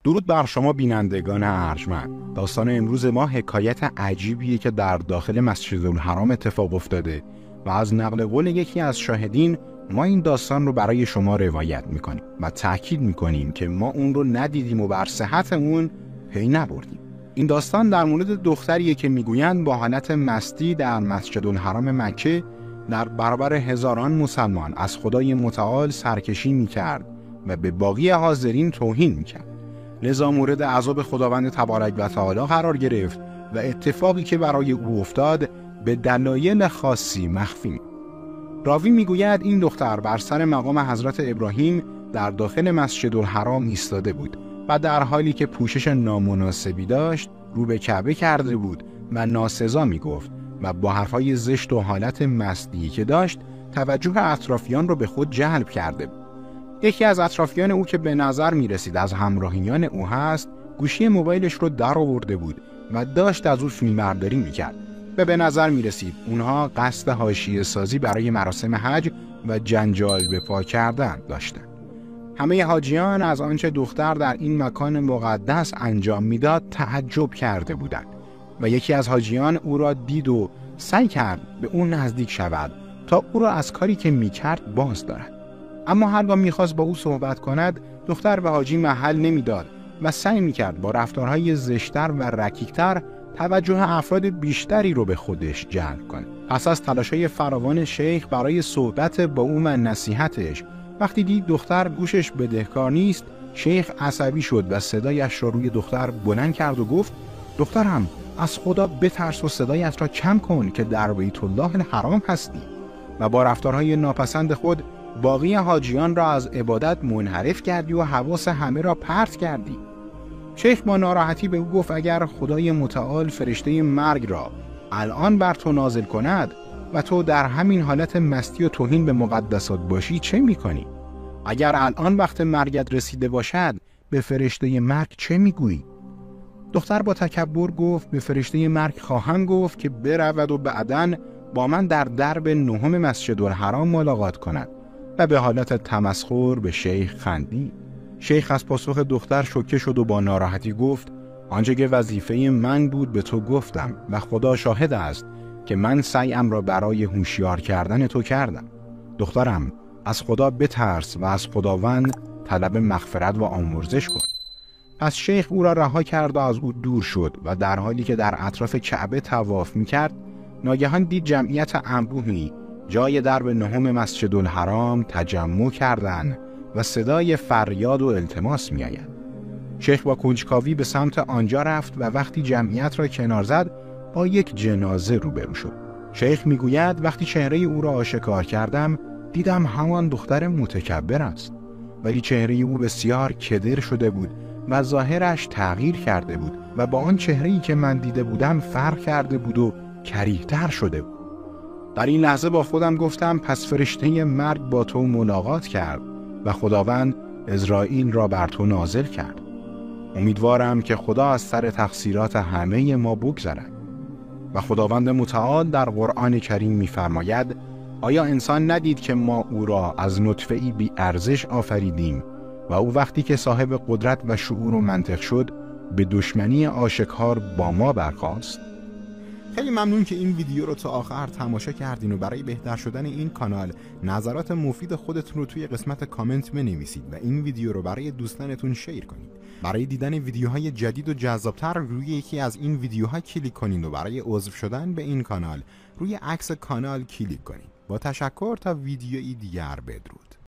درود بر شما بینندگان ارجمند. داستان امروز ما حکایت عجیبیه که در داخل مسجد الحرام اتفاق افتاده و از نقل قول یکی از شاهدین ما این داستان رو برای شما روایت میکنیم و تأکید میکنیم که ما اون رو ندیدیم و بر صحت اون پی نبردیم. این داستان در مورد دختریه که میگویند با حالت مستی در مسجد الحرام مکه در برابر هزاران مسلمان از خدای متعال سرکشی میکرد و به باقی حاضرین توهین میکرد. لذا مورد عذاب خداوند تبارک و تعالی قرار گرفت و اتفاقی که برای او افتاد به دلایل خاصی مخفی. راوی میگوید این دختر بر سر مقام حضرت ابراهیم در داخل مسجد الحرام ایستاده بود و در حالی که پوشش نامناسبی داشت رو به کعبه کرده بود و ناسزا میگفت و با حرفهای زشت و حالت مستی که داشت توجه اطرافیان رو به خود جلب کرده بود. یکی از اطرافیان او که به نظر می رسید از همراهیان او هست، گوشی موبایلش رو در آورده بود و داشت از او فیلمبرداری میکرد و به نظر می رسید اونها قصد حاشیه سازی برای مراسم حج و جنجال به پا کردن داشتند. همه حاجیان از آنچه دختر در این مکان مقدس انجام میداد تعجب کرده بودند و یکی از حاجیان او را دید و سعی کرد به او نزدیک شود تا او را از کاری که میکرد باز دارد. اما هرگاه میخواست با او صحبت کند، دختر به حاجی محل نمیداد و سعی میکرد با رفتارهای زشتر و رکیکتر توجه افراد بیشتری رو به خودش جلب کنه. پس از تلاش‌های فراوان شیخ برای صحبت با او و نصیحتش، وقتی دید دختر گوشش بدهکار نیست، شیخ عصبی شد و صدایش را روی دختر بلند کرد و گفت: دخترم، از خدا بترس و صدایت را کم کن که در بیت الله الحرام هستی. و با رفتارهای ناپسند خود باقی حاجیان را از عبادت منحرف کردی و حواس همه را پرت کردی. شیخ با ناراحتی به او گفت اگر خدای متعال فرشته مرگ را الان بر تو نازل کند و تو در همین حالت مستی و توهین به مقدسات باشی چه میکنی؟ اگر الان وقت مرگت رسیده باشد به فرشته مرگ چه میگویی؟ دختر با تکبر گفت به فرشته مرگ خواهم گفت که برود و بعداً با من در درب نهم مسجد الحرام ملاقات کند و به حالت تمسخر به شیخ خندید. شیخ از پاسخ دختر شوکه شد و با ناراحتی گفت آنچه که وظیفه من بود به تو گفتم و خدا شاهد است که من سعیم را برای هوشیار کردن تو کردم. دخترم، از خدا بترس و از خداوند طلب مغفرت و آمرزش کن. پس شیخ او را رها کرد و از او دور شد و در حالی که در اطراف کعبه طواف می‌کرد، ناگهان دید جمعیت انبوهی جای درب نهم مسجد الحرام تجمع کردند و صدای فریاد و التماس می‌آید. شیخ با کنجکاوی به سمت آنجا رفت و وقتی جمعیت را کنار زد با یک جنازه روبرو شد. شیخ میگوید وقتی چهره او را آشکار کردم دیدم همان دختر متکبر است، ولی چهره او بسیار کدر شده بود و ظاهرش تغییر کرده بود و با آن چهره‌ای که من دیده بودم فرق کرده بود و کریه‌تر شده بود. در این لحظه با خودم گفتم پس فرشته مرگ با تو ملاقات کرد و خداوند عزرائیل را بر تو نازل کرد. امیدوارم که خدا از سر تقصیرات همه ما بگذرد. و خداوند متعال در قرآن کریم می‌فرماید آیا انسان ندید که ما او را از نطفه‌ای بی ارزش آفریدیم و او وقتی که صاحب قدرت و شعور و منطق شد به دشمنی آشکار با ما برخاست؟ خیلی ممنون که این ویدیو رو تا آخر تماشا کردین و برای بهتر شدن این کانال نظرات مفید خودتون رو توی قسمت کامنت بنویسید و این ویدیو رو برای دوستانتون share کنید. برای دیدن ویدیوهای جدید و جذابتر روی یکی از این ویدیوها کلیک کنید و برای عضو شدن به این کانال روی عکس کانال کلیک کنید. با تشکر تا ویدیوی دیگر بدرود.